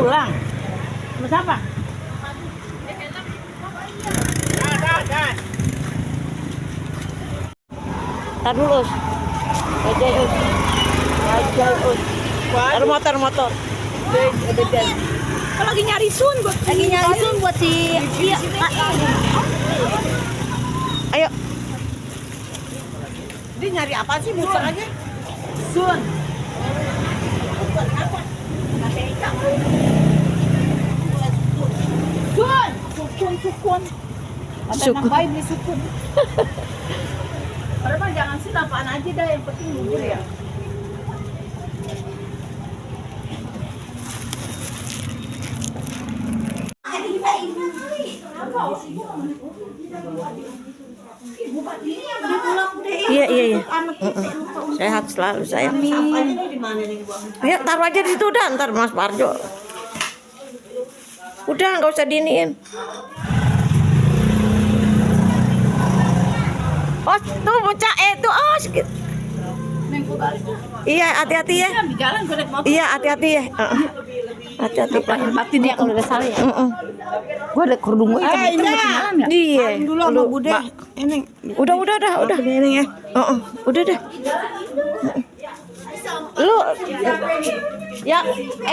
pulang. Sama siapa? Tar dulu. Ada motor. Kalau lagi nyari sun buat si iya. Ayo. Dia nyari apa sih muter aja? Sun. Sukun. Ada anak bayi beli sukun. Padahal mah jangan sih apaan aja dah, yang penting bubur ya. Iya. Sehat selalu sayang. Ayo taruh aja di situ dah, ntar Mas Parjo. Udah nggak usah diniin. Oh tuh bocah tuh sedikit. Iya hati-hati ya. Iya hati-hati ya. Hati-hati Bakti dia kalau udah salah ya. Gua ada kerudung gue hitam ketinggalan ya. Iya. Dulu sama Bude. Ini. Udah. Ini ya. Udah dah. Lu ya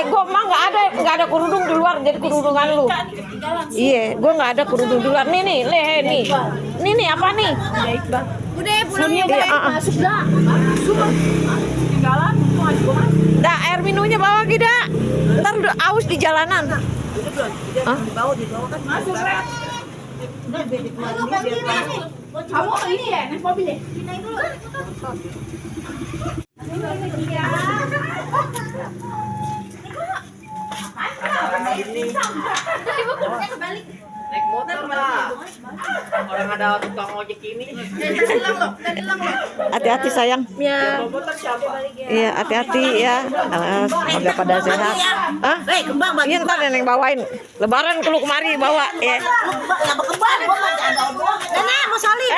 gua mah nggak ada kerudung di luar, jadi kerudungan lu. Iya, gua nggak ada kerudung di luar. Nih nih apa nih? Udah pulang ya, masuk dah. Ketinggalan Dah air minumnya bawa Gida. Ntar udah aus di jalanan. dibawa kan masuk rek. Udah kamu ini ya, naik mobil ya? Naik dulu. Naik motor lah. Orang ada tukang ojek ini. Hati-hati sayang. Ya. Motor siapa? Iya hati-hati ya. Semoga pada sehat. Kembang bagi. Iya ntar neneng bawain. Lebaran kelu kemari bawa ya. Kembang gua enggak ada omongan. Nenek mau salin.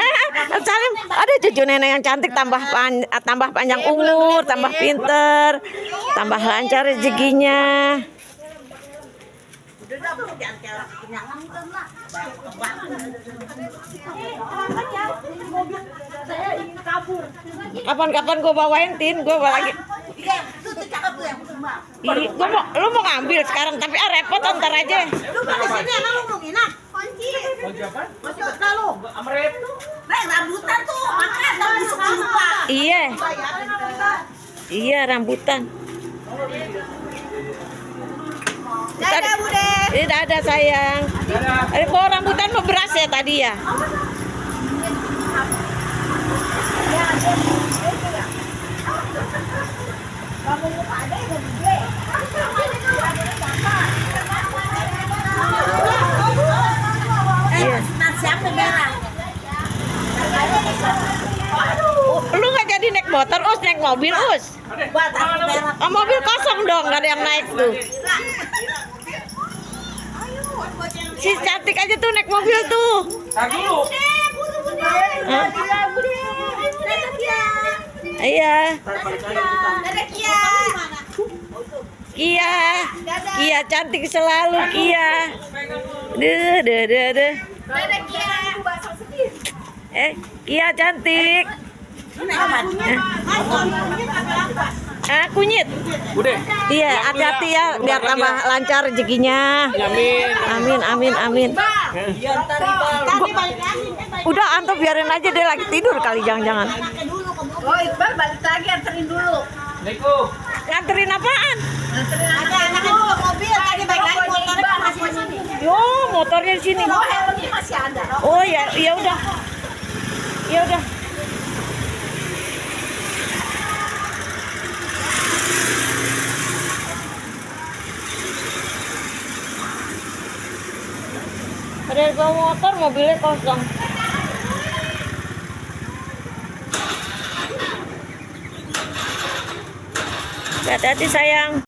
Salim, ada cucu nenek yang cantik, tambah panjang umur, tambah pinter, tambah lancar rezekinya. Saya ingin kabur. Kapan-kapan gue bawain tin, gue lagi. Lu mau ngambil sekarang, tapi repot ntar aja. Lu pada sini emang lu mau nginap? Kunci apa? Masih betul lu. Amret. Rambutan tuh, makan tapi suka lupa. Iya rambutan. Dadah Bude. Dadah sayang. Bawa rambutan mau beras ya tadi ya. Lu nggak jadi naik motor, naik mobil, mobil kosong dong, nggak ada yang naik tuh. Si cantik aja tuh naik mobil tuh. Iya. Kia cantik selalu Kia. Deh. Kia cantik. Kunyit. Udah. Iya, hati-hati ya biar tambah lancar rezekinya. Amin. Udah antum biarin aja dia lagi tidur kali jangan-jangan. Oh Iqbal balik lagi, anterin dulu. Nganterin apaan? Ada anak mobil tadi balik lagi, motornya masih di sini. Yo, motornya di sini. Oh, helmnya masih ada. Oh ya udah. Ya udah. Ada bawa motor, mobilnya kosong. Hati-hati sayang.